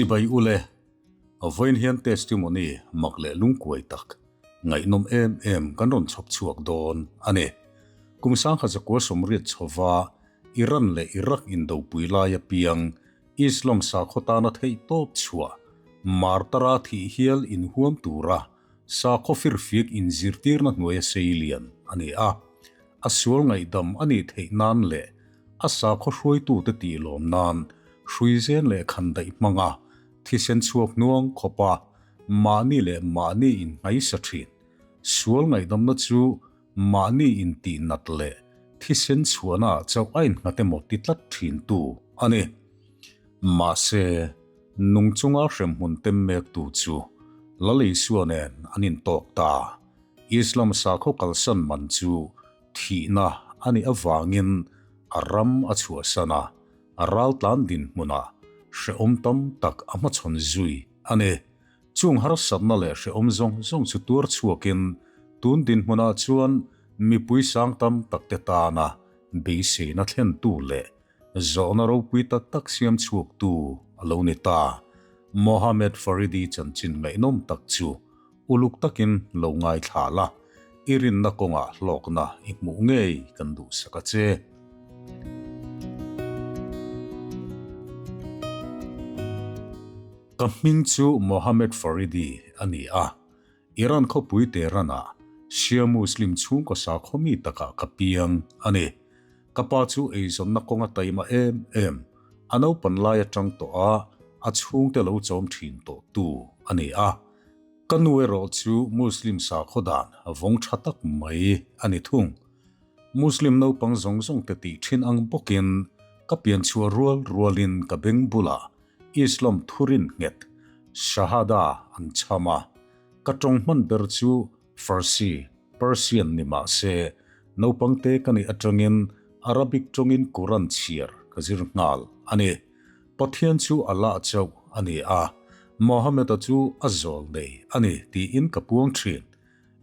Chibai ule, vawiin hian testimony mak leh lungkuai tak, ngaihnawm em em kan rawn chhawp chhuak dawn a ni. Kum 1980 chhova Iran leh Iraq indopui laia piang Islam sakhaw tana theih tawp chhuah, martara thih hial inhuam tura sakhaw firfiak inzirtirna hnuaia sei lian a ni a. A sual ngaihdam a nih theih nan leh a sakhaw hruaitute tih lawm nan hruizen leh khandaih hmanga thisen chhuak hnuang khawpa mahni leh mahni innghaisa thin. Sual ngaihdamna chu mahni intih nat leh thisen chhuahna chauh a innghat emaw ti tlat thintu a ni. Mahse, nung chunga hremhmun tem mektu chu Lal Isua nen an intawk ta. Islam sakhaw kalsan man chu thihna a nih avangin a ram a chhuahsan a, a raltlan dinhmunah hrehawm tam tak a hmachhawn zui a ni. Chung harsatna leh hrehawm zawng zawng chu tuar chhuakin tun dinhmunah chuan mipui sang tam takte tana beiseina thlentu leh zawhna ropui tak tak siam chhuaktu a lo ni ta. Mohammed Faridi chanchin ngaihnawm tak chu uluk takin lo ngaithla la, i rinna kawngah hlawkna i hmuh ngei kan duhsak a che. Ka hming chu Mohammed Faridi a ni a, Iran khawpui Tehran-ah Shia Muslim chhungkaw sakhaw mi takah ka piang a ni. Ka pa chu eizawnna kawnga taima em em, a naupan lai atang tawh a a chhungte lo chawm thin tawhtu a ni a. Ka nu erawh chu Muslim sakhaw dan vawng tha tak mai a ni thung. Muslim naupang zawng zawng te tih thin ang bawkin ka pianchhuah rual rualin ka beng bulah Islam thurin nghet, Shahada, an chham a. Ka tawng hman ber chu Farsi, Persian, ni mah se, naupang te ka nih atangin Arabic tawngin Quran chhiar ka zir nghal a ni. Pathian chu Allah chauh a ni a, Mohammed-a chu a zawl nei a ni tiin ka puang thin.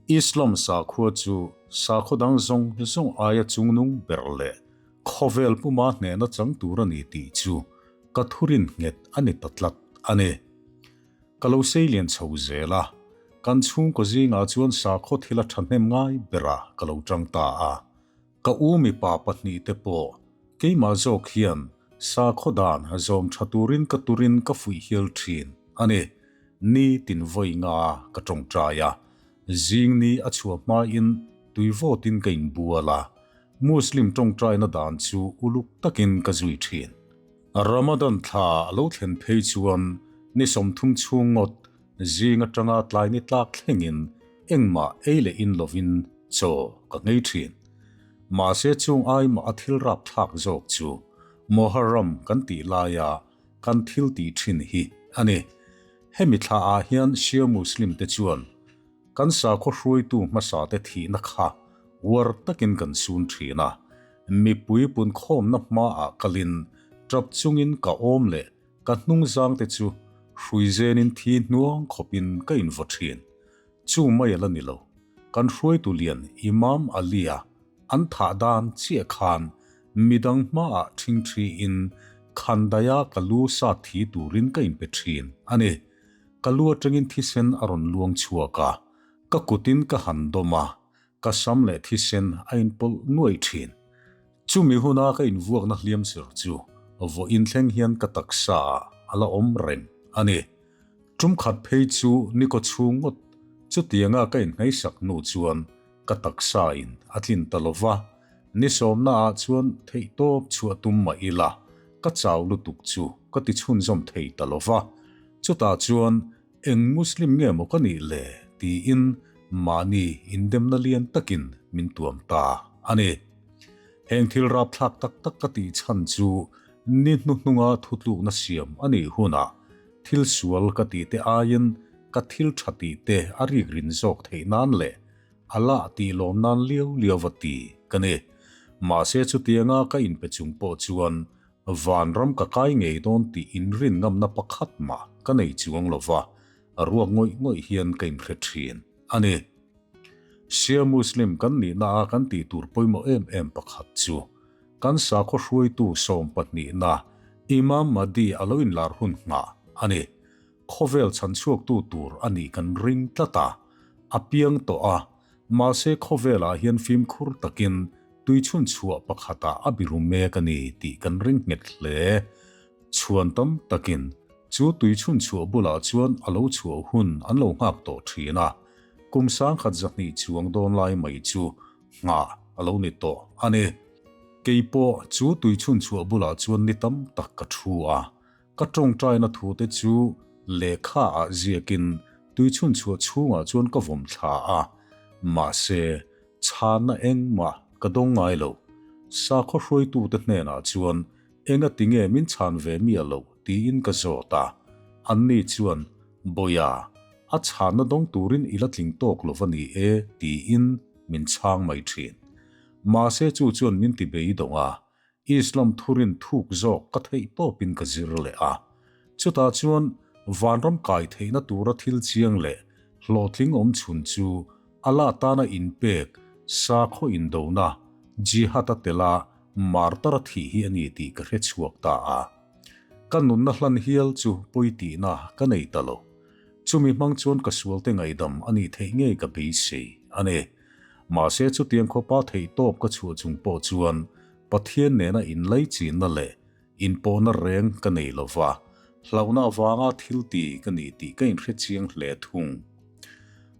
Islam sakhua chu sakhaw dang zawng zawng aia chungnung ber leh khawvel puma hnehna chang tur a ni tih chu ka thurin nghet a ni ta tlat a ni. Ka lo seilian chho zel a, kan chhungkaw zingah chuan sakhaw thil a thahnem ngai berah ka lo tang ta a. Ka u mipa pahnihte pawh keimah zawk hian sakhaw dan zawm tha turin ka turin ka fuih hial thin a ni. Ni tin vawi nga ka tawngtai a, zing ni a chhuah hmain tui vawtin ka inbual a, Muslim tawngtaina dan chu uluk takin ka zui thin. Ramadan thla a lo thlen phei chuan ni 30 chhung ngawt zing atanga tlai ni tlak thlengin engmah ei leh in lovin chaw ka nghei thin. Mahse chung ai mah a thil rapthlak zawk chu Muharram kan tih laia kan thil tih thin hi a ni. Hemi thla ah hian Shia Muslim te chuan kan sakhaw hruaitu hmasa te thihna kha uar takin kan sun thin a, mipui punkhawmna hmaah kalin tap chungin ka awm leh ka hnungzang te chu hruizenin thi hnuang khawpin ka invaw thin. Chu mai a la ni lo, kan hruaitu lian Imam Ali-a an thah dan chiah khan midang hmaah ṭhingṭhiin khandaia ka lu sat thi turin ka inpe ṭhin a ni. Ka lu aṭangin thisen a rawn luang chhuak a, ka kutin ka han dawm a, ka sam leh thisen a inpawlh nuai ṭhin. Chumi huna ka invuakna hliam sir chu vawiin thleng hian ka taksa ah a la awm reng a ni. Tum khat phei chu ni kaw chhung ngawt chutianga ka inhngaisak hnu chuan ka taksa in a tlin ta lo va, ni sawmna ah chuan theihtawp chhuah tum mah ila ka chau lutuk chu ka ti chhunzawm thei ta lo va, chutah chuan Eng Muslim nge maw ka nih le? tiin mahni indemna lian takin min tuam ta a ni. Heng thil rapthlak tak tak ka tih chhan chu ni hnuhnunga thutlukna siam a nih hunah thil sual ka tih te aiin ka thil tha tih te a rik rin zawk theih nan leh Allah tih lawm nan liau liau va ti ka ni. Mahse chutianga ka inpe chung pawh chuan Vanram ka kai ngei dawn tih inrin ngamna pakhat mah ka nei chuang lo va, ruak ngawih ngawih hian ka inhre thin a ni. Shia Muslim kan nihna a kan tih tur pawimawh em em pakhat chu kan sakhaw hruaitu 12na Imam Mahdi a lo inlar hun nghah a ni. Khawvel chhanchhuaktu tur a nih kan ring tlat a, a piang tawh a, mahse khawvelah hian fimkhur takin tuichhunchhuah pakhatah a biru mek a ni tih kan ring nghet hle. Chhuan tam takin chu tuichhunchhuah bulah chuan a lo chhuah hun an lo nghak tawh thin a, kum sangkhat zahnih chuang dawn lai mai chu nghah a lo ni tawh a ni. Kei pawh chu tuichhunchhuah bulah chuan ni tam tak ka thu a, ka tawngtaina thute chu lehkha ah ziakin tuichhunchhuah chhungah chuan ka vawm thla a, mahse chhanna engmah ka dawng ngai lo. Sakhaw hruaitute hnenah chuan Enga tinge min chhan ve miah loh tiin ka zawt a, anni chuan Bawia, a chhanna dawng turin i la tling tawk lo va ni e tiin min chhang mai thin. Mahse chu chuan min ti beidawng a, Islam thurin thuk zawk ka theih tawpin ka zir leh a. Chutah chuan vanram kai theihna tura thil chiang leh hlawhtling awm chhun chu Allah tana inpek sakhaw indona, jihad a tel a, martar a thih hi a ni tih ka hre chhuak ta a. Ka nunna hlan hial chu pawi tihna ka nei ta lo. Chumi hmang chuan ka sualte ngaihdam a nih theih ngei ka beisei a ni. Mahse chutiang khawpa theihtawp ka chhuah chung pawh chuan Pathian nena inlaichinna leh Inpawhna reng ka nei lo va, hlauhna avanga thil ti ka ni tih ka inhre chiang hle thung.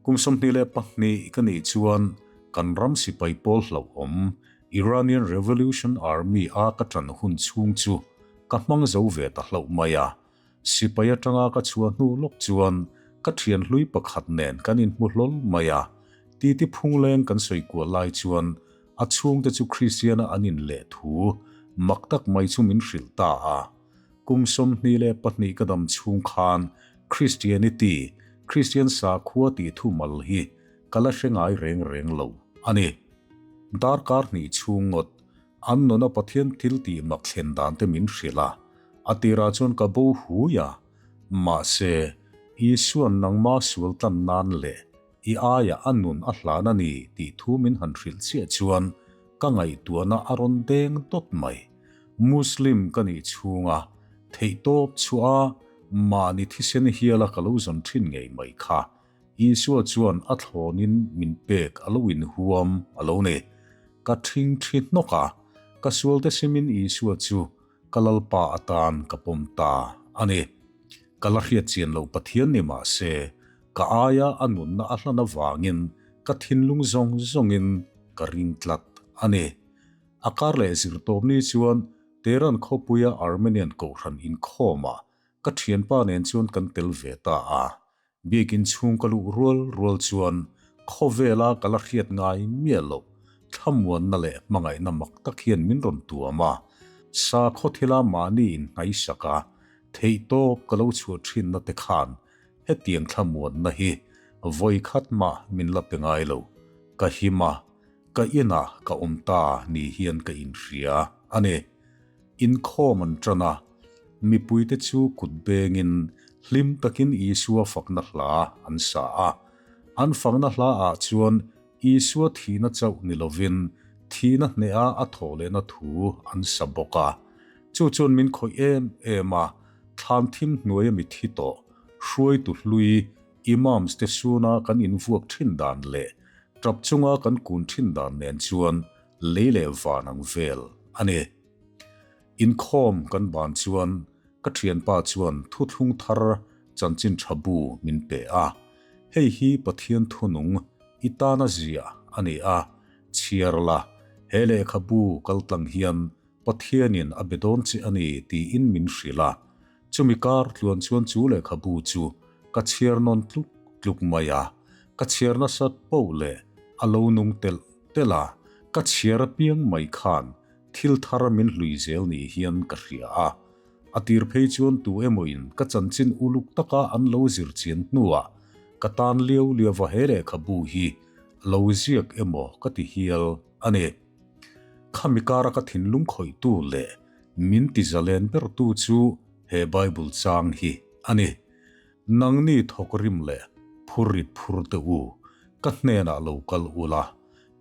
Kum 22 ka nih chuan kan ram sipai pawl hlauhawm Iranian Revolution Army a ka ṭan hun chhung chu ka hmang zo ve ta hlauh mai a. Sipai aṭanga ka chhuah hnu lawk chuan ka ṭhian hlui pakhat nen kan inhmu hlawl mai a, titi phungleng kan sawi kual lai chuan A chhungte chu Kristiana an inleh thu mak tak mai chu min hrilh ta a. Kum 22 ka dam chhung khan Christianity, Kristian sakhua tih thu mal hi ka la hre ngai reng reng lo a ni. Darkar hnih chhung ngawt an nuna Pathian thil tih mak thlen dan te min hrilh a, a tirah chuan ka bo hui a. Mahse, Isua'n nangma sual tlan nan leh I aia a nun a hlan a ni tih thu min han hrilh chiah chuan ka ngaihtuahna a rawn deng dawt mai. Muslim ka nih chhunga theihtawp chhuah a mahni thisen hiala ka lo zawn thin ngei mai kha Isua chuan a thlawnin min pek a lo inhuam a lo ni. Ka thing thi hnawk a, ka sualte simin Isua chu ka Lalpa atan ka pawm ta a ni. Ka la hriatchian loh Pathian ni mah se, Ka aia a nunna a hlan avangin ka thinlung zawng zawngin ka ring tlat a ni. A kar leh zirtawpni chuan Tehran khawpuia Armenian kohhran inkhawmah ka thianpa nen chuan kan tel ve ta a. Biakin chhung ka luh rual rual chuan khawvela ka la hriat ngai miah loh thlamuanna leh hmangaihna mak tak hian min rawn tuam a. Sakhaw thila mahni inhnaihsak a, theihtawp ka lo chhuah thinna te khan Hetiang thlamuanna hi vawi khat mah min la pe ngai lo. Ka him a, ka inah ka awm ta ni hian ka inhria a ni. Inkhawm an ṭan a, mipuite chu kut bengin hlim takin Isua fakna hla an sa a. An fakna hla ah chuan Isua thihna chauh ni lovin thihna hneha a thawh lehna thu an sa bawk a. Chu chuan min khawih em em a, thlan thim hnuaia mi thi tawh, hruaitu hlui, imams te suna kan invuak thin dan leh tap chunga kan kun thin dan nen chuan lei leh van ang vel a ni. Inkhawm kan ban chuan ka thianpa chuan thuthlung thar chanchin tha bu min pe a, hei hi Pathian thunung i tana ziah a ni a, chhiar la, he lehkhabu kaltlang hian Pathianin a be dawn che a ni tiin min hrilh a, chumi kar tluan chuan chu lehkhabu chu ka chhiar nawn tluk tluk mai a, ka chhiar nasat poh leh a lo nung telh telh a, ka chhiar apiang mai khan thil thar min hlui zel ni hian ka hria a. A tir phei chuan tu emawin ka chanchin uluk taka an lo zir chian hnuah ka tan liau liau a he lehkhabu hi lo ziak emaw ka ti hial a ni. Khami kara ka thinlung khawihtu leh min ti zalen bertu chu he Bible chang hi a ni. Nangni thawk rim leh phur rit phur te u, ka hnenah lo kal ula,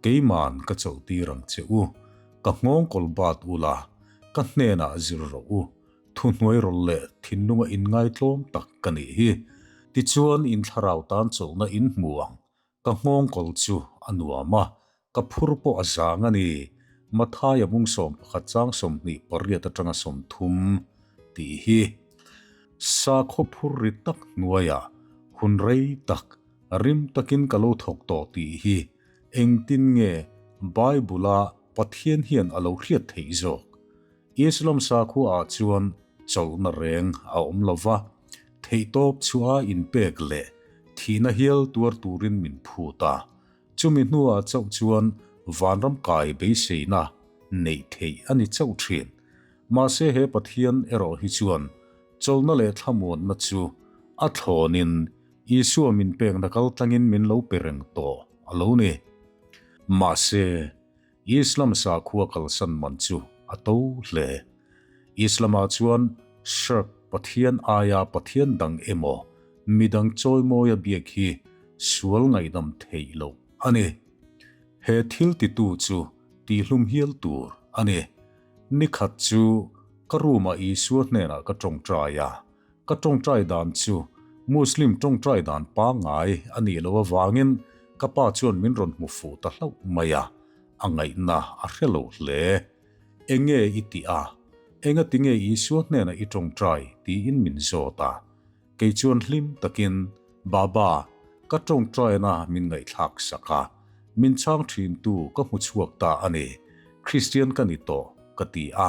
keiman ka chawlhtir ang che u. Ka nghawng kawl bat ula, ka hnenah zir rawh u. Thuhnuairawlh leh thinlunga inngaitlawm tak ka nih hi. Tichuan in thlarau tan chawlhna in hmu ang. Ka nghawngkawl chu a nuam a, ka phur pawh a zang a ni. Mathaia bung 11 chang 28 atanga 30 tih hi. Sakhaw phur ri tak hnuaiah hun rei tak rim takin ka lo thawk tawh tih hi engtin nge Bible-a Pathian hian a lo hriat theih zawk? Islam sakhua ah chuan chawlhna reng a awm lo va, theihtawp chhuah a inpek leh thihna hial tuar turin min phut a, chumi hnuah chauh chuan vanram kai beiseina neih theih a ni chauh thin. Mahse he Pathian erawh hi chuan chawlhna leh thlamuanna chu a thlawnin Isua min pekna kaltlangin min lo pe reng tawh a lo ni. Mahse. Islam sakhua kalsan man chu a to hle. Islam-ah chuan Shirk, Pathian aia Pathian dang emaw midang chawimawia biak hi sual ngaihdam theih loh a ni. He thil titu chu tihlum hial tur a ni. Nikhat chu ka room-ah Isua hnenah ka tawngtai a, Ka tawngtai dan chu Muslim tawngtai dan pangngai a nih loh avangin ka pa chuan min rawn hmu fuh ta hlauh mai a, a ngaihna a hre lo hle. Enge i tih a? Enga tinge Isua hnenah i tawngtai? tiin min zawt a. Kei chuan hlim takin, Baba, ka tawngtaina min ngaihthlak sak a, min chhang thintu ka hmu chhuak ta a ni, Kristian ka ni tawh, ka ti a.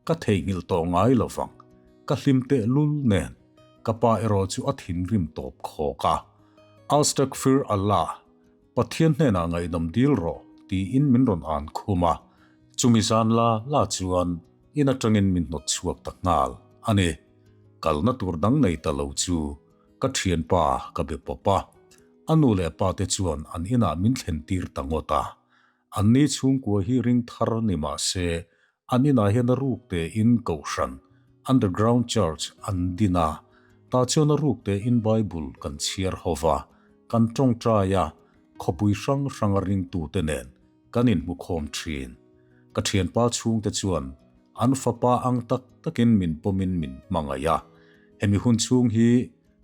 Ka theihnghilh tawh ngai lo vang, ka hlim teh lul nen, ka pa erawh chu a thinrim tawp khawk a. Astagfir Allah, Pathian hnenah ngaihdam dil rawh, tiin min rawn an khum a, chumi zan la la chuan in atangin min hnawt chhuak ta nghal a ni. Kalna tur dang nei ta lo chu ka thianpa ka be pawp a, a nu leh pa te chuan an inah min thlen tir ta ngawt a. Anni chhungkua hi ring thar ni mah se, an inah hian a ruk tein Kohhran, Underground Church, an din a, tah chuan a ruk tein Bible kan chhiar ho va, kan tawngtai a, khawpui hrang hranga ringtute nen kan inhmukhawm thin. Ka thianpa chhungte chuan an fapa ang tak takin min pawmin min hmangaih a, hemi hun chhung hi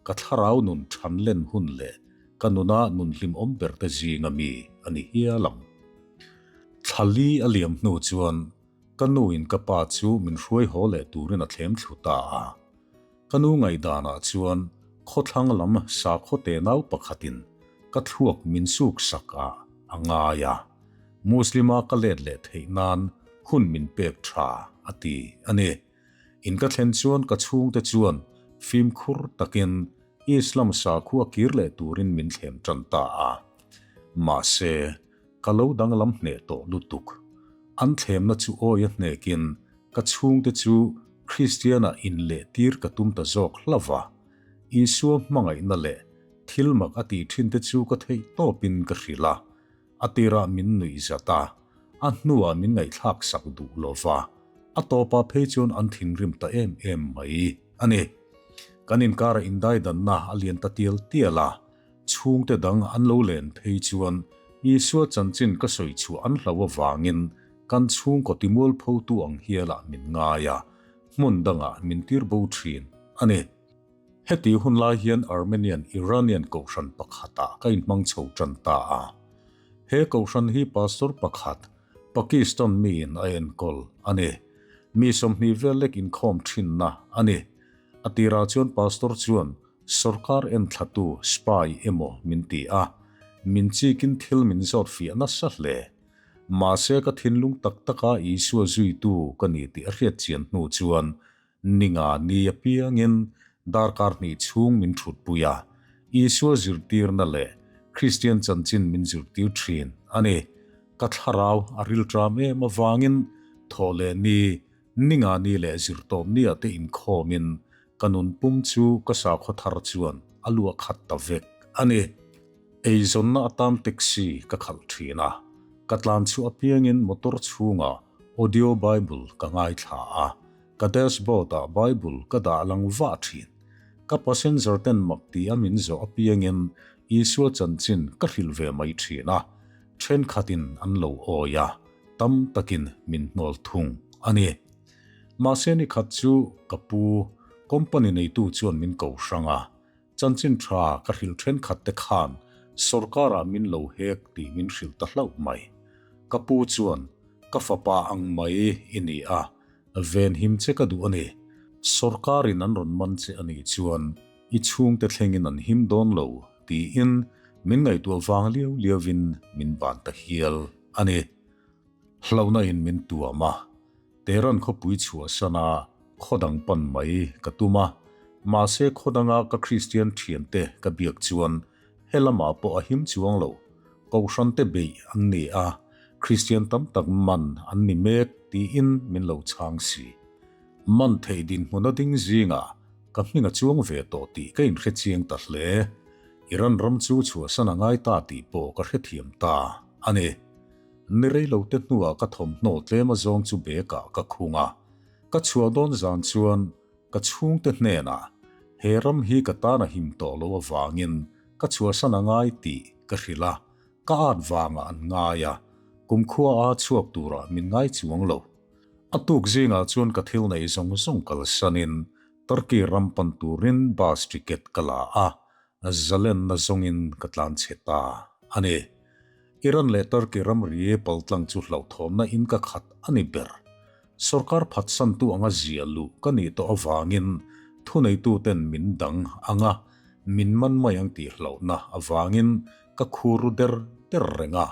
Ka thlarau nun than len hun leh ka nuna nun hlimawm ber te zinga mi a ni hial ang. Thla li a liam hnu chuan ka nu in ka pa chu min hruai haw leh turin a thlem thlu ta a. Ka nu ngaihdanah chuan khawthlang lam sakhaw tenau pakhatin ka thluak min suk sak ah a ngai a, Muslim-a ka let leh theih nan hun min pek tha a ti a ni. In ka thlen chuan ka chhungte chuan fimkhur takin Islam sakhua kir leh turin min thlem tan ta a. Mahse, ka lo danglam hneh tawh lutuk. An thlemna chu awi a hnekin ka chhungte chu Kristiana inlehtir ka tum ta zawk hlauh a. Isua hmangaihna leh thil mak a tih thinte chu ka theih tawpin ka hrilh a. A tirah min nuih zat a, a hnuah min ngaihthlak sak duh lo va, a tawpah phei chuan an thinrim ta em em mai a ni. Kan inkara indaidanna a lian ta tial tial a, chhungte dang an lo len phei chuan Isua chanchin ka sawi chhuah an hlau avangin kan chhungkaw timualphotu ang hialah min ngai a, hmun dangah min tir bo thin a ni. Heti hun lai hian Armenian Iranian kohhran pakhatah ka inhmang chho tan ta a. He kohhran hi pastor pakhat, Pakistan miin a enkawl a ni. Mi 20 vel lek inkhawm thinna a ni. A tirah chuan pastor chuan sorkar enthlatu spy emaw min ti a, min chikin thil min zawt fiah nasa hle. Mahse ka thinlung tak taka Isua zuitu ka ni tih a hriat chian hnu chuan Ninga ni apiangin darkar hnih chhung min thutpui a, Isua zirtirna leh Kristian chanchin min zirtir thin a ni. Ka thlarau a rilṭam em avangin thawh leh ni, ninga ni leh zirtawp nia te inkhawmin ka nun pum chu ka sakhaw thar chuan a luah khat ta vek a ni. Eizawnna atan taxi ka khalh thin a, ka tlan chhuah apiangin motor chhungah audio Bible ka ngaithla a, Ka dashboard ah Bible ka dah lang vah thin. Ka passenger ten mak ti a min zawh apiangin Isua chanchin ka hrilh ve mai thin a, thenkhatin an lo awi a, tam takin min hnawl thung a ni. Mahse ni khat chu ka pu, company neitu chuan min ko hrang a, chanchin tha ka hrilh thenkhat te khan sorkarah min lo hek tih min hrilh ta hlauh mai. Ka pu chuan, Ka fapa ang mai i ni a, ven him che ka duh a ni. Sorkarin an rawn man che a nih chuan i chhungte thlengin an him dawn lo tiin min ngaihtuah vang liau liauin min ban ta hial a ni. Hlauhna in min tuam a, Tehran khawpui chhuahsan a khaw dang pan mai ka tum a, mahse khaw danga ka Kristian thiante ka biak chuan he lamah pawh a him chuang lo, Kohhran te beih an ni a, Kristian tam tak man an ni mek tiin min lo chhang si. Man theih dinhmun a ding zingah ka hming a chuang ve tawh tih ka inhre chiang ta hle. Iran ram chu chhuahsan a ngai ta tih pawh ka hrethiam ta a ni. Ni rei lo te hnuah ka thawmhnaw tlem a zawng chu bag ah ka khung a. Ka chhuah dawn zan chuan ka chhungte hnenah he ram hi ka tan a him tawh lo avangin ka chhuahsan a ngai tih ka hrilh a, ka at vangah an ngai a, kumkhua a chhuak turah min ngai chuang lo. A tuk zingah chuan ka thil neih zawng zawng kalsanin Turkey ram pan turin bus ticket ka la a, Zalenna zawngin ka tlan chhe ta a ni. Iran leh Turkey ramri paltlang chu hlauhthawmna in ka khat a ni ber. Sorkar phatsantu anga zia luh ka nih tawh avangin thuneituten min dang anga min man mai ang tih hlauhna avangin ka khur ru der der reng a.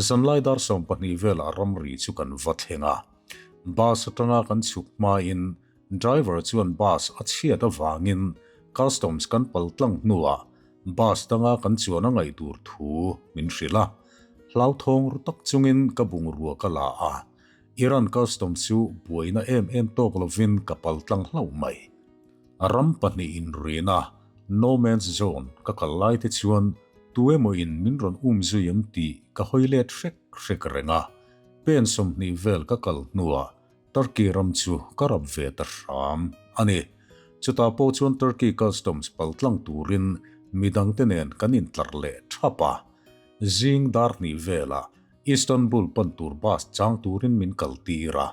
Zanlai dar 20 velah ramri chu kan va thleng a. Bus atanga kan chhuk hmain Driver chuan bus a chhiat avangin customs kan pal tlang hnuah bus danga kan chuan a ngaih tur thu min hrilh a. Hlauthawng ru tak chungin ka bungrua ka la a, Iran customs chu buaina em em tawk lovin ka pal tlang hlauh mai. Ram pahnih inrina no man's zone ka kal lai te chuan tu emaw in min rawn um zui em tih ka hawi let hrek hrek reng a, pen 20 vel ka kal hnuah Turkey ram chu ka rap ve ta hram a ni. Chutah pawh chuan Turkey Customs paltlang turin midangte nen kan intlar leh thap a. Zing dar hnih velah Istanbul pan tur bus chang turin min kaltir a.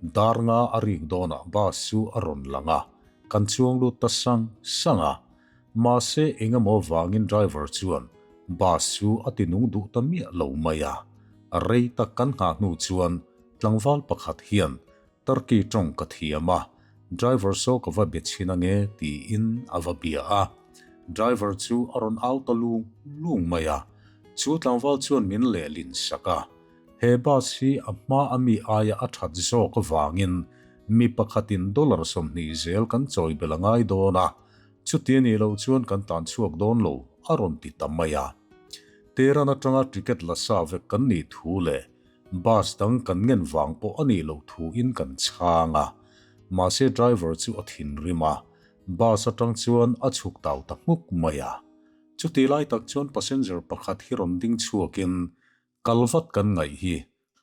Dar nga a rik dawnah bus chu a rawn lang a, kan chuang lut ta sang sang a. Mahse engemaw vangin driver chuan bus chu a tinung duh ta miah lo mai a. Rei tak kan nghah hnu chuan Tlangval pakhat hian Turkey tawng ka thiam a, driver saw ka va be chhin ange tiin a va bia a. Driver chu a rawn au ta lung lung mai a, chu tlangval chuan min lehlin sak a. He bus hi a hma a mi aia a that zawk avangin mi pakhatin dollar 20 zel kan chawi bel a ngai dawn a, chuti a nih loh chuan kan tlan chhuak dawn lo a rawn ti ta mai a. Tehran atanga ticket la sa vek kan nih thu leh Bus dang kan ngen vang pawh a nih loh thu in kan chhang a, mahse driver chu a thinrim a, bus atang chuan a chhuk tau ta hmuk mai a. Chutih lai tak chuan passenger pakhat hi rawn ding chhuakin, Kal vat kan ngaih hi,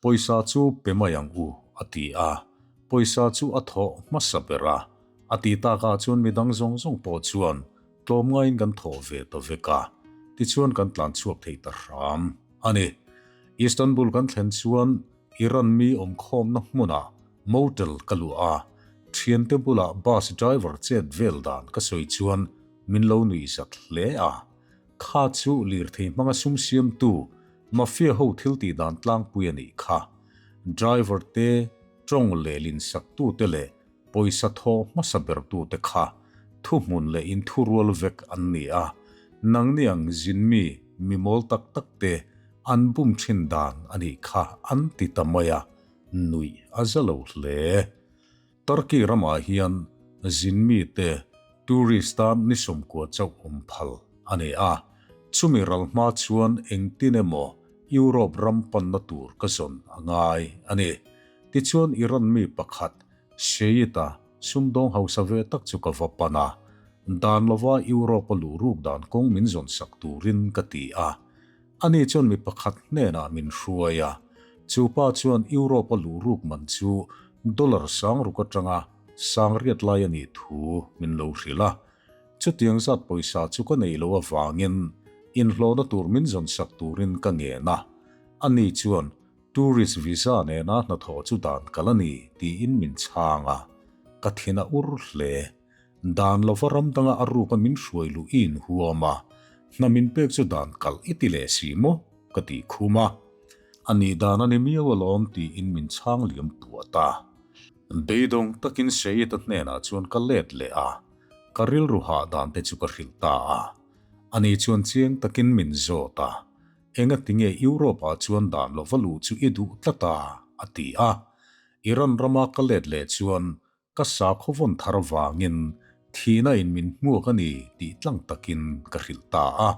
pawisa chu pe mai ang u, a ti a. Pawisa chu a thawh hmasa ber a, a ti takah chuan midang zawng zawng pawh chuan tlawmngaiin kan thawh ve ta vek a, tichuan kan tlan chhuak thei ta hram a ni. Istanbul kan thlen chuan Iran mi awmkhawmna hmunah motel ka luah a, thiante bulah bus driver chet vel dan ka sawi chuan min lo nuih zat hle a. Kha chu lirthei hmanga sum siamtu mafia ho thil tih dan tlangpui a nih kha. Driver te, tawng leh linsaktute leh pawisa thaw hmasa bertute kha thuhmun leh inthurual vek an ni a, nangni ang zinmi mi mawl tak tak te an bum thin dan a nih kha an ti ta mai a, nuih a za lo hle. Turkey ramah hian zinmi te tourist tan ni 90 chauh awm phal a ni a, chumi ral hma chuan engtin emaw Europe ram panna tur ka zawn a ngai a ni. Tichuan Iran mi pakhat Sheita sumdawng hausa ve tak chu ka va pan a, dan lova Europe-a luh ruk dan kawng min zawn sak turin ka ti a. Ani chuan mi pakhat hnenah min hruai a, chu pa chuan Europe-a luh ruk man chu dollar sang ruk atanga sang riat lai a nih thu min lo hrilh a. Chutiang zat pawisa chu ka nei lo avangin inhlawhna tur min zawn sak turin ka ngen a. Ani chuan. Tourist visa nena hnathawh chu dan kalh a ni tiin min chhang a, ka thin a ur hle. Dan lova ram danga a ruka min hruai luh i inhuam a, hna min pek chu dan kalh i ti leh si maw? ka tih khum a. A nih dan a ni miau alawm tiin min chhang liam puat a. Beidawng takin Seyit-a hnenah chuan ka let leh a, ka rilru hah dan te chu ka hrilh ta a. Ani chuan chiang takin min zawt a, Engatinge Europe-ah chuan dan lova luh chu i duh tlat a? a ti a. Iran rama ka let leh chuan Ka sakhaw vawn thar vangin thihna in min hmuak a ni tih tlang takin ka hrilh ta a.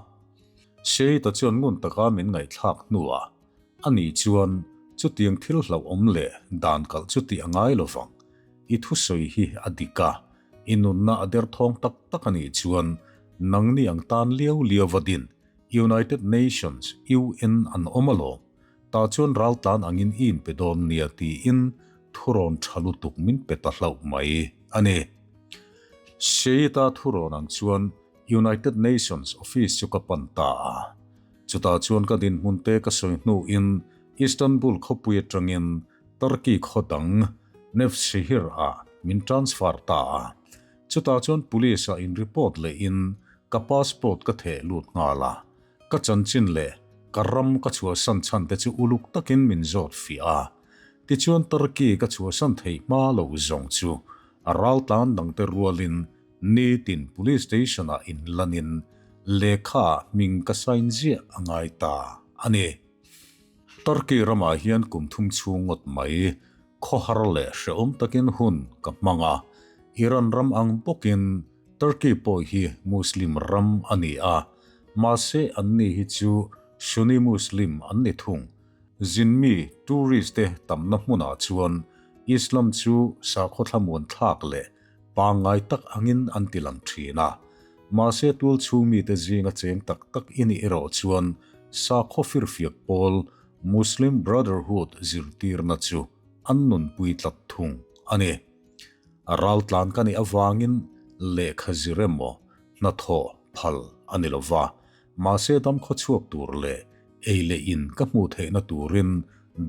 Sheita chuan ngun taka min ngaihthlak hnuah ani chuan chutiang thil hlauhawm leh dan kalh chu tih a ngai lo vang. I thusawi hi a dik a, i nunna a derthawng tak tak a nih chuan nangni ang tan liau liau va din United Nations, UN, an awm alawm. Tah chuan raltlan angin i inpe dawn nia tiin thurawn tha lutuk min pe ta hlauh mai a ni. Sheita thurawn ang chuan United Nations office chu ka pan ta a. Chutah chuan ka dinhmun te ka sawi hnuin Istanbul khawpui atangin Turkey khaw dang Nevşehir ah min transfer ta a. Chutah chuan police ah in report lehin ka passport ka theh lut nghal a. Ka chanchin leh ka ram ka chhuahsan chhan te chu uluk takin min zawt fiah a. Tichuan Turkey ka chhuahsan theih hma lo zawng chu a raltlan dangte rualin nitin police station ah inlanin lehkha ah hming ka sign ziah a ngai ta a ni. Turkey ramah hian kum thum chhung ngawt mai khawhar leh hrehawm takin hun ka hmang a, Iran ram ang bawkin Turkey pawh hi Muslim ram a ni a, mahse anni hi chu Sunni Muslim an ni thung. Zinmi, tourist, te tamna hmunah chuan Islam chu sakhaw thlamuan thlak leh pangngai tak angin an ti lang thin a. Mahse tual chhung mite zinga cheng tak tak i nih erawh chuan sakhaw firfiak pawl Muslim Brotherhood zirtirna chu an nunpui tlat thung a ni. A raltlan ka nih avangin lehkha zir emaw hnathawh phal a ni lova, mahse damkhaw chhuak tur leh ei leh in ka hmuh theihna turin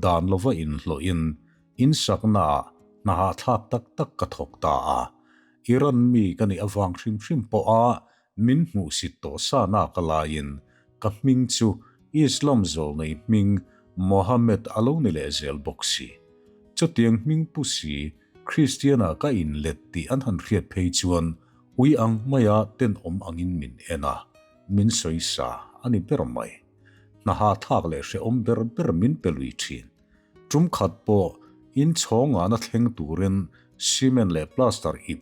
dan lova inhlawhin insaknaah hna hahthlak tak tak ka thawk ta a. Iran mi ka nih avang hrim hrim pawha min hmuhsit tawh sa nak alaiin ka hming chu Islam zawlnei hming Mohammed a lo ni leh zel bawk si. Chutiang hming pu si Kristiana ka inlet tih an han hriat phei chuan ui ang maia tenawm angin min en a, min sawi sa a ni ber mai. Hna hahthlak leh hrehawm ber ber min pe lui thin. Tum khat pawh in chhawngana thleng turin cement leh plaster ip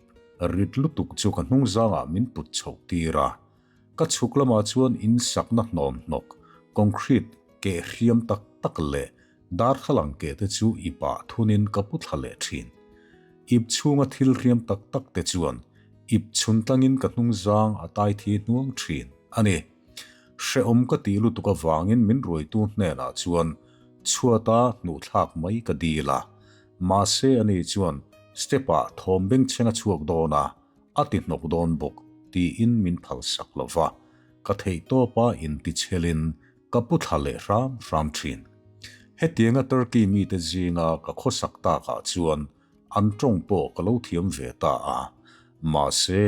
rit lutuk chu ka hnungzangah min put chhoh tir a. Ka chhuk lamah chuan in sakna hnawm hnawk, concrete keh hriam tak tak leh darthlalang keh te chu ipah thunin ka pu thla leh thin. Ip chhunga thil hriam tak tak te chuan ip chhun tlangin ka hnungzang a tai thi hnuang thin a ni. Hrehawm ka tih lutuk avangin min ruaitu hnenah chuan chhuata hnuhthlak mai ka dil a, mahse ani chuan step-ah thawm bengchheng a chhuak dawn a, a ti hnawk dawn bawk tiin min phalsak lo va, ka theihtawpa intichhelin ka pu thla leh hram hram thin. Hetianga Turkey mite zinga ka khawsak takah chuan an tawng pawh ka lo thiam ve ta a, mahse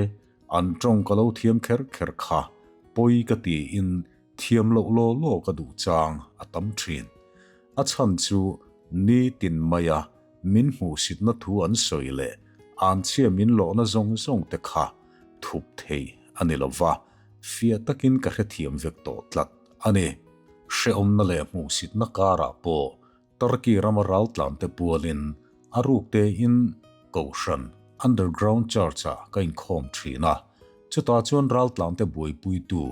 an tawng ka lo thiam kher kher kha pawi ka tiin thiam loh law law ka duh chang a tam thin. A chhan chu nitin maia Min hmuhsitna thu an sawi leh anchhia min lawhna zawng zawng te kha thup thei a ni lo va, fiah takin ka hrethiam vek tawh tlat a ni. Hrehawmna leh hmuhsitna karah pawh Turkey rama raltlante pualin a ruk tein Kohhran, Underground Church-ah ka inkhawm thin a, chutah chuan raltlante buaipuitu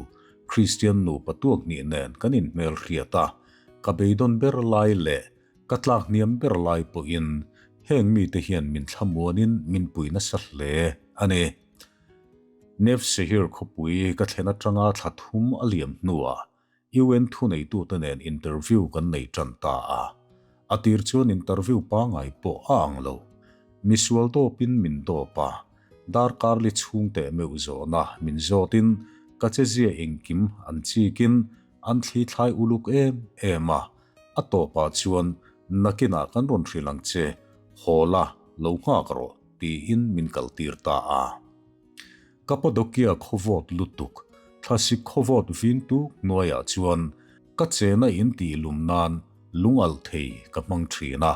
Kristian nupa tuak hnih nen kan inhmelhriat a, ka beidawn ber lai leh Ka tlak hniam ber lai pawhin heng mite hian min thlamuanin min pui nasa hle a ni. Nevşehir khawpui ka thlen atanga thla thum a liam hnuah UN thuneitute nen interview kan nei tan ta a. A tir chuan interview pangai pawh a ang lo. Misual dawpin min dawp a, darkar li chhung teh meuh zawhna min zawtin ka chezia engkim an chikin an thli thlai uluk em em a, a tawpah chuan Nakinah kan rawn hrilh ang che, haw la, lo nghak rawh, tiin min kaltir ta a. Kapadokia khawvawt lutuk, thlasik khawvawt vin tuk hnuaiah chuan ka chena in tih lum nan lungalh thei ka hmang thin a,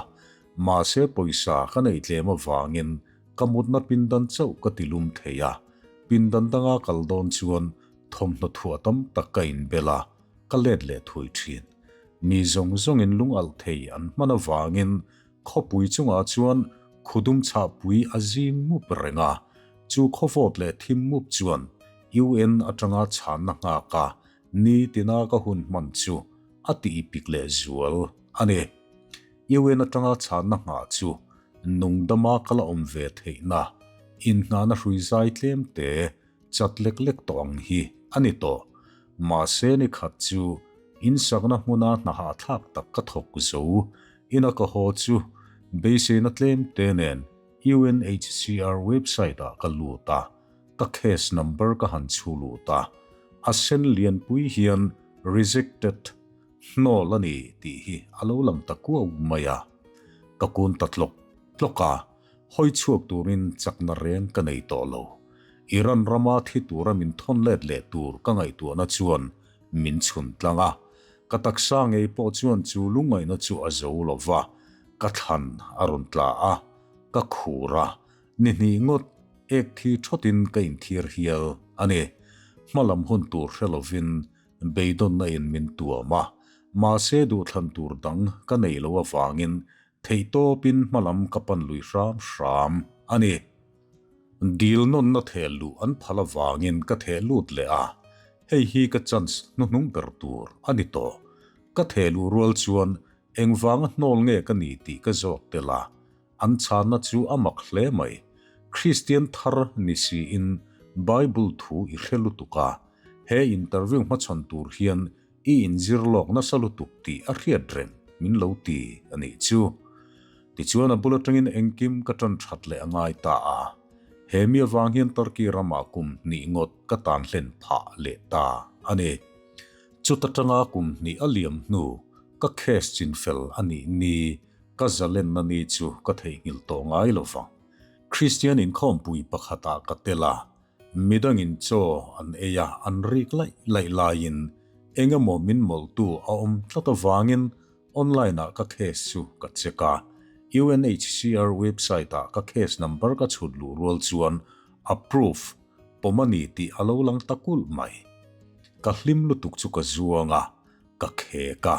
mahse pawisa ka neih tlem avangin ka mutna pindan chauh ka ti lum thei a, pindan danga kal dawn chuan thawmhnaw thuah tam tak ka inbel a, ka let leh thui thin. Mi zawng zawngin lungalh thei an hman avangin Khawpui chungah chuan khudum chhahpui a zing mup reng a, chu khawvawt leh thim mup chuan UN atanga chhanna nghak a, ni tina ka hun hman chu a tihpik leh zual a ni. UN atanga chhanna nghah chu nungdama ka la awm ve theihna inngahna hrui zai tlem te chat lek lek tawh ang hi a ni tawh. Mahse ni khat chu insakna hmuna hna hahthlak tak ka thawk zo. Ina ka haw chu beiseina tlem te nen UNHCR website ah ka lut a, ka case number ka han chhu lut a, a sen lianpui hian rejected hnawl a ni tih hi a lo lang ta kuau mai a. Ka kun ta tlawk tlawk a, hawi chhuak turin chakna reng ka nei tawh lo. Iran rama thi tura min thawn let leh tur ka ngaihtuahna chuan min chhun tlang a, ka taksa ngei pawh chuan chu lungngaihna chu a zo lo va, ka thlan a rawn tla a, ka khur a, ni hnih ngawt ek thi thawtin ka inthiar hial a ni. Hmalam hun tur hre lovin beidawnna in min tuam a, mahse duhthlan tur dang ka nei lo avangin Theihtawpin hmalam ka pan lui hram hram a ni. Dil nawnna theh luh an phal avangin ka theh lut leh a, hei hi ka chance hnuhnung ber tur a ni tawh. Ka theh luh rual chuan engvanga hnawl nge ka ni tih ka zawk tel a, an chhanna chu a mak hle mai. Kristian thar ni siin Bible thu i hre lutuk a, he interview hmachhawn tur hian I inzir lawk nasa lutuk tih a hriat reng min lo ti a nih chu. Tichuan a bul atangin engkim ka tan that leh a ngai ta a. He mi avang hian Turkey ramah kum hnih ngawt ka tan hlen phah leh ta a ni. Chuta tanga kum hnih a liam hnu ka case chinfel a nih ni ka zalenna ni chu ka theihnghilh tawh ngai lo vang. Kristian inkhawmpui pakhatah ka tel a, Midangin chaw an ei a, an rik laih laih laiin eng emaw min mawlhtu a awm tlat avangin online ah ka case chu ka check a. UNHCR website ah ka case number ka chhut luh rual chuan approve pawm a ni tih a lo lang ta kulh mai. Ka hlim lutuk chu ka zuang a, ka khek a.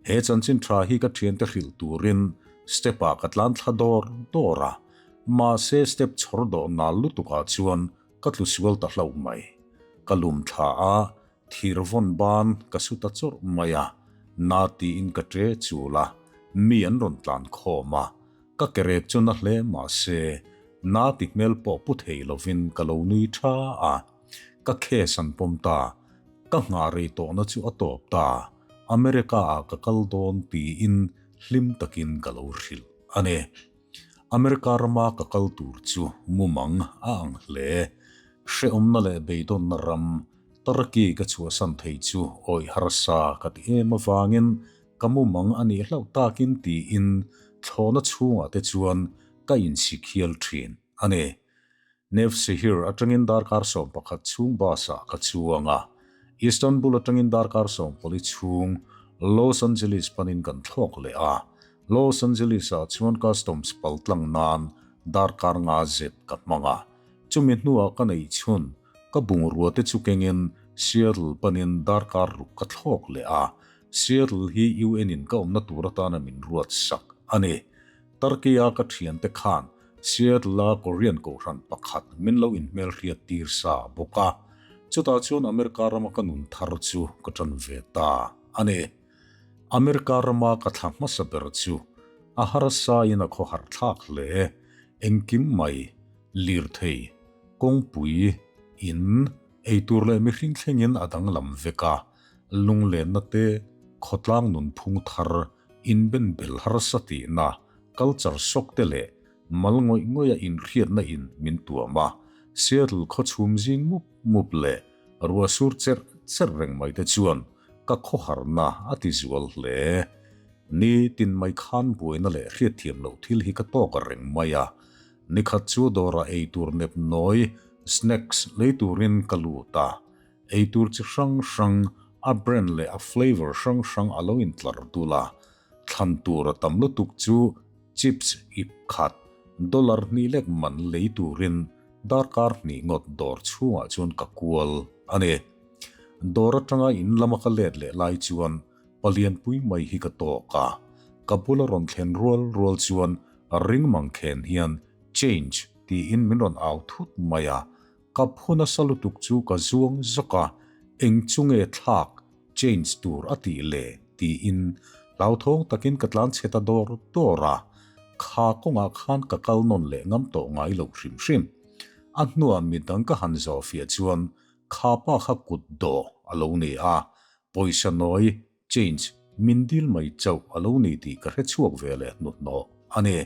He chanchin tha hi ka thiante hrilh turin step ah ka tlan thla dawr dawr a, mahse step chhawr dawh nal lutuk ah chuan ka tlu sual ta hlauh mai. Ka lum thla a, thir vawn ban ka su ta chawrh mai a, na tiin ka ṭe chul a, mi an rawn tlan khawm a, ka ke rek chu na hle mahse na ti hmel pawh pu thei lovin ka lo nui tha a. Ka case an pawm ta. Ka nghah rei tawhna chu a tawp ta. America ah ka kal dawn tiin hlim takin ka lo hrilh a ni. America rama ka kal tur chu mumang a ang hle. Hrehawmna leh beidawnna ram Turkey ka chhuahsan thei chu awih harsa ka ti em avangin ka mumang a nih hlauh takin tiin thlawhna chhungah te chuan ka insikhial thin a ni. Nevsehir atangin darkar 11 chhung bus-ah ka chuang a, Istanbul atangin darkar 14 chhung Los Angeles panin kan thlawk leh a, Los Angeles-ah chuan customs pal tlang nan darkar nga zet ka hmang a, chumi hnuah ka neih chhun ka bungrua te chu kengin Seattle panin darkar ruk ka thlawk leh a, Seattle hi UN-in ka awmna tur atana min ruat sak a ni. Turkey-a ka thiante khan Seattle-a Korean kohhran pakhat min lo inhmelhriat tir sa bawk a, chutah chuan America rama ka nun thar chu ka ṭan ve ta a ni. America rama ka thla hmasa ber chu a harsain a khawhar thlak hle. Engkim mai, lirthei, kawngpui, in, eitur leh mihring thlengin a danglam vek a, lunglenna te, khawtlang nunphung thar, Inbenbel harsa tihna, culture shock te leh mal ngawih ngawih a inhriatna in min tuam a, Seattle khaw chhum zing mup mup leh ruah sur cherh cherh reng mai te chuan ka khawharna a ti zual hle. Ni tin mai khan buaina leh hriatthiam loh thil hi ka tawk reng mai a. Nikhat chu dawrah eitur nep nawi, snacks, lei turin ka lut a. Eitur chi hrang hrang, a brand leh a flavour hrang hrang a lo intlar dul a. Thlan tur a tam lutuk chu chips ip khat, dollar hnih lek man lei turin darkar hnih ngawt dawr chhungah chuan ka kual a ni. Dawr atanga in lama ka let leh lai chuan palianpui mai hi ka tawk a, ka bula rawn thlen rual rual chuan ring mang khen hian change tiin min rawn au thut mai a, ka phu nasa lutuk chu ka zuang zawk a, eng chu nge thlak change tur a tih le tiin hlauthawng takin ka tlan chhe ta dawr dawr a, kha kawngah khan ka kal nawn leh ngam tawh ngai lo hrim hrim. A hnuah midang ka han zawh fiah chuan kha pa kha kut dawh a lo ni a, pawisa nawi, change, min dil mai chauh a lo ni tih ka hre chhuak ve leh hnuhnawh a ni.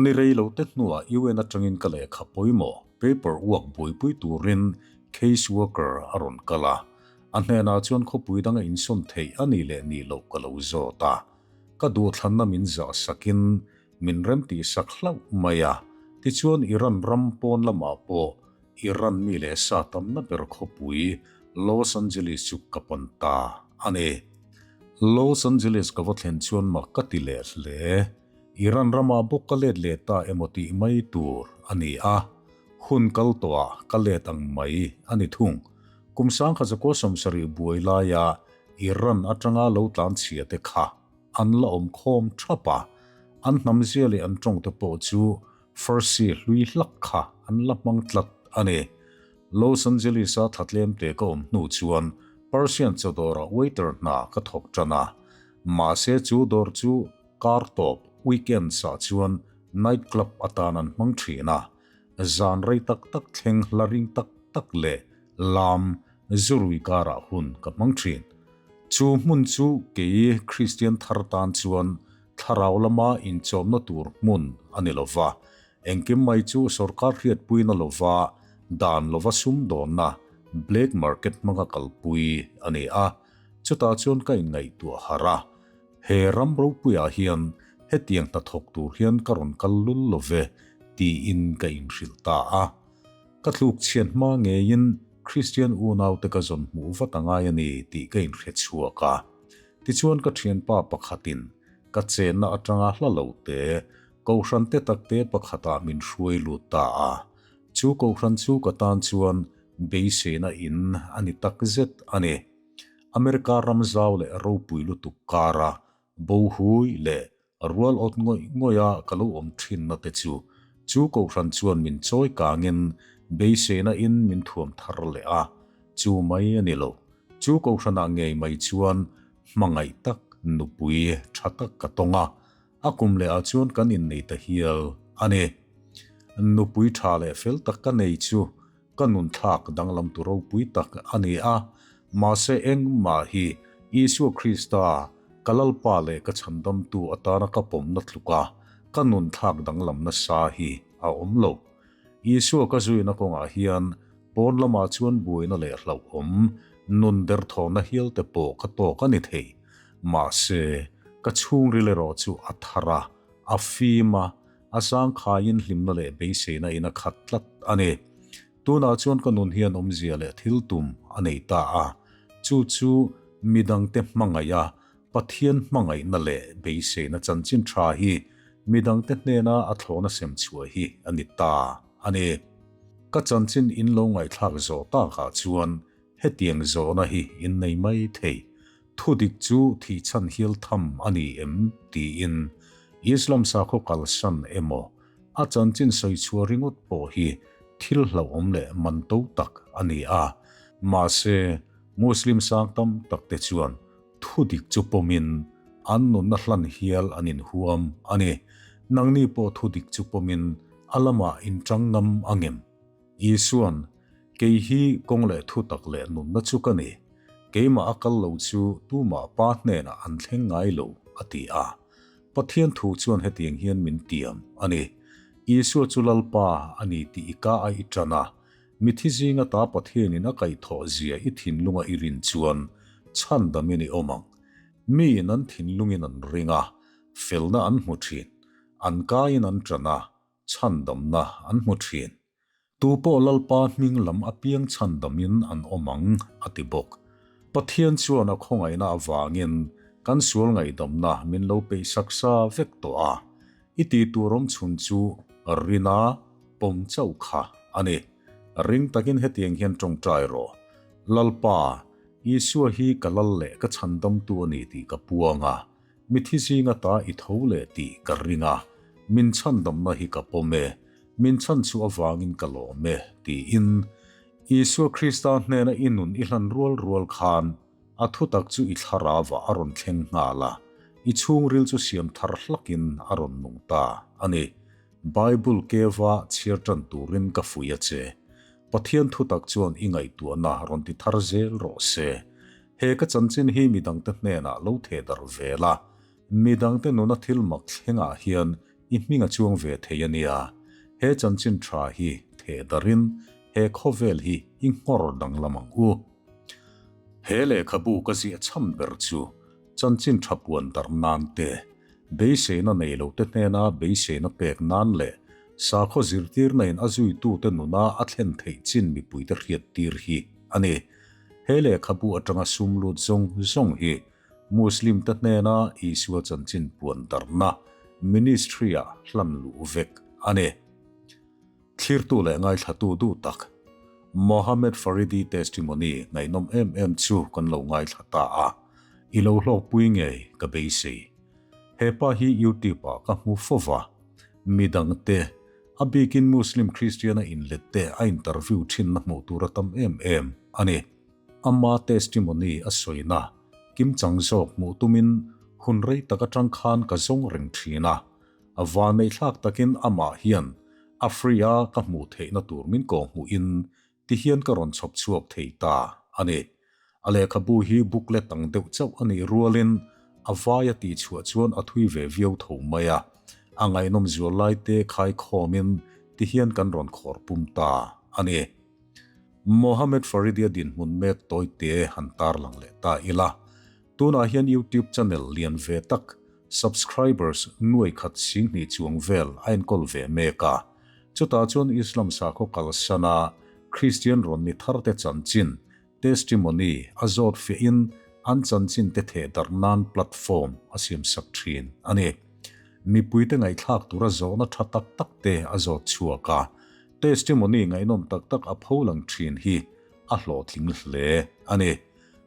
Ni rei lo te hnuah UN atangin ka lehkha pawimawh, paper work buaipui turin case worker a rawn kal a, A hnenah chuan khawpui danga insawn theih a nih leh nih loh ka lo zawt a. Ka duhthlanna min zah sakin min remtih sak hlauh mai a. Tichuan Iran ram pawn lamah pawh Iran mi leh sa tamna ber khawpui Los Angeles chu ka pan ta a ni. Los Angeles ka va thlen chuan mak ka ti leh hle. Iran ramah bawk ka let leh ta emaw tih mai tur a ni a. Hun kal tawhah ka let ang mai a ni thung. Kum sangkhat zakua 70 buai laia Iran atanga lo tlan chhia te kha an la awm khawm thap a, an hnamzia leh an tawng te pawh chu Farsi hlui hlak kha an la hmang tlat a ni. Los Angeles-a thlatlem te ka awm hnu chuan Persian chawdawrah waiter hna ka thawk tan a, mahse chu dawr chu kar tawp, weekends-ah chuan night club atan an hmang thin a. Zan rei tak tak thleng hla ring tak tak leh lam zurui karah hun ka hmang thin. Chu hmun chu kei Kristian thar tan chuan thlarau lama inchawmna tur hmun a ni lo va, engkim mai chu sorkar hriatpuina lova dan lova sumdawnna, black market hmanga kalpui a ni a, chutah chuan ka inngaihtuah harh a. He ram ropuiah hian hetiang hnathawk tur hian ka rawn kal lul lo ve tiin ka inhrilh ta a. Ka tluk chhiat hma ngeiin Kristian unaute ka zawn hmuh vat a ngai a ni tih ka inhre chhuak a. Tichuan ka thianpa pakhatin ka chenna atanga hla lo te, Kohhran te takte pakhatah min hruai lut ta a. Chu Kohhran chu ka tan chuan beiseina in a ni takzet a ni. America ram zau leh ropui lutuk kara bohui leh rual awt ngawih ngawih a ka lo awm thinna te chu chu kohhran chuan min chawi kangin beiseina in min thuam thar leh a, chu mai a ni lo. Chu kohhranah ngei mai chuan hmangaih tak nupui tha tak ka tawng a, a kum leh ah chuan kan innei ta hial a ni. Nupui tha leh fel tak ka nei chu Ka nunthlak danglam tu ropui tak a ni a, mahse engmah hi Isua Krista, ka Lalpa leh ka Chhandamtu atana ka pawmna tluka ka nunthlak danglam nasa hi a awm lo. Isua ka zuina kawngah hian pawn lamah chuan buaina leh hlauhawm, nun derthawhna hial te pawh ka tawk a ni thei. Mahse, ka chhungril erawh chu a thar a, a fim a, A zangkhaiin hlimna leh beiseina in a khat tlat a ni. Tunah chuan ka nun hian awmzia leh thil tum a nei ta a, chu chu midangte hmangaih a, Pathian hmangaihna leh beiseina chanchin tha hi midangte hnena a thlawna sem chhuah hi a ni ta a ni. Ka chanchin in lo ngaihthlak zawh takah chuan hetiang zawhna hi in nei mai thei. Thudik chu thihchhan hial tham a ni em? tiin Islam sakhaw kalsan emaw a chanchin sawi chhuah ringawt pawh hi thil hlauhawm leh man to tak a ni a. Mahse, Muslim sang tam tak te chuan thudik chu pawmin an nunna hlan hial an inhuam a ni. Nangni pawh thudik chu pawmin a lamah inṭang ngam angem? Isuan, Kei hi kawng leh thutak leh nunna chu ka ni. Keimah a kal lo chu tumah Pa hnenah an thleng ngai lo, a ti a. Pathian thu chuan hetiang hian min tiam a ni. Isua chu Lalpa a ni tih i ka a i ṭan a, mithi zinga ta Pathianin a kaihthawh zia i thinlunga i rin chuan chhandamin i awm ang. Miin an thinlungin an ring a, felna an hmu thin, an kaiin an tan a, chhandamna an hmu thin. Tu pawh Lalpa hming lam apiang chhandamin an awm ang, a ti bawk. Pathian chuan a khawngaihna avangin kan sual ngaihdamna min lo peih sak sa vek tawh a, i tih tur awm chhun chu rina pawm chauh kha a ni. Ring takin hetiang hian tawngtai rawh, Lalpa, Isua hi ka lal leh ka chhandamtu a ni tih ka puang a, Mithi zinga ta i tho leh tih ka ring a, min chhandamna hi ka pawm e, min chhan chu avangin ka lawm e, tiin Isua Krista hnena i nun i hlan rual rual khan a thutak chu i thlarauah a rawn thleng nghal a, i chhungril chu siam thar hlakin a rawn nung ta a ni. Bible keva chhiar tan turin ka fuih a che. Pathian thutak chuan i ngaihtuahna rawn ti thar zel rawh se. He ka chanchin hi midangte hnenah lo theh darh ve la, midangte nuna thil mak thlengah hian i hming a chuang ve thei a nia. He chanchin tha hi theh darhin he khawvel hi i nghawr danglam ang u. He lehkhabu ka ziah chhan ber chu chanchin tha puan darh nan te, beiseina nei lote hnena beiseina pek nan leh sakhaw zirtirna in a zuitute nuna a thlen theih chin mipuite hriattir hi a ni. He lehkhabu atanga sum lut zawng zawng hi Muslim te hnena Isua chanchin puan darhna ministry-ah hlan luh vek a ni. Thlirtu leh ngaithlatu duh tak Mohammed Faridi testimony ngaihnawm em em chu kan lo ngaithla ta a, i lo hlawkpui ngei ka beisei. He pa hi YouTube-ah ka hmu fo va, midangte, A bikin Muslim Christian-a inlet te a interview thinna hmuh tur a tam em em a ni. Ama testimony a sawina kimchang zawk hmuh tumin hun rei tak atang khan ka zawng reng thin a. A vaneihthlak takin amah hian a free a ka hmuh theihna tur min kawhhmuhin Ti hian ka rawn chhawp chhuak thei ta a ni. A lehkhabu hi booklet ang deuh chauh a nih rualin a vai a tih chhuah chuan a thui ve viau tho mai a. A ngaihnawm zual lai te khai khawmin ti hian kan rawn khawr pum ta a ni. Mohammed Faridia dinhmun mek tawi te han tarlang leh ta ila. Tunah hian YouTube channel lian ve tak subscribers nuai khat 2000 chuang vel a enkawl ve mek a. Chutah chuan Islam sakhaw kalsana Kristian rawn ni tharte chanchin, testimony, a zawt fiahin an chanchin te theh darh nan platform a siamsak thin a ni. Mipuite ngaihthlak tura zawhna tha tak tak te a zawt chhuak a, testimony ngaihnawm tak tak a pholang thin hi a hlawhtling hle a ni.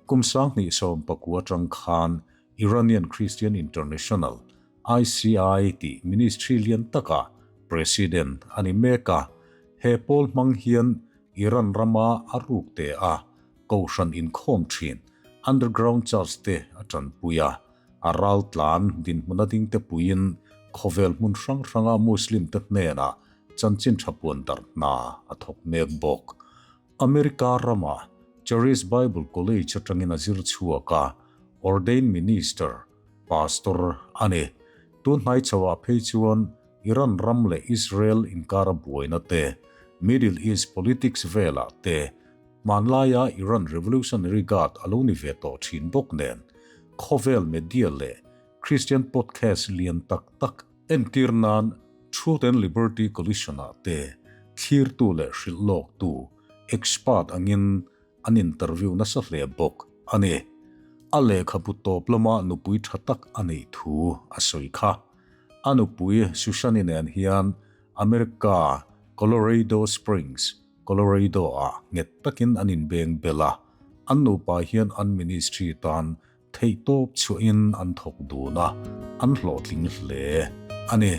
Kum 2019 atang khan Iranian Christian International, ICI, tih ministry lian taka President a ni mek a, he pawl hmang hian Iran rama a ruk te a kohhran inkhawm thin underground church te a tanpui a, a raltlan dinhmuna ding te puiin khawvel hmun hrang hranga Muslim te hnenah chanchin tha puan darh hna a thawk mek bawk. America rama Charis Bible College atangin a zir chhuak a, ordained minister, pastor, a ni. Tun hnai chhoah phei chuan Iran ram leh Israel inkara buaina te, Middle East politics velah te, hmanlaia Iran Revolutionary Guard a lo ni ve tawh thin bawk nen, khawvel media leh Christian podcast lian tak tak, Entir nan, Truth and Liberty Coalition-ah te thlirtu leh hrilh lawktu, expert, angin an interview nasa hle bawk a ni. A lehkhabu tawp lama nupui tha tak a neih thu a sawi kha. A nupui Sushani nen hian America, Colorado Springs, Colorado-ah nghet takin an inbeng bel a, an nupa hian an ministry tan Theihtawp chhuahin an thawk dun a, an hlawhtling hle a ni.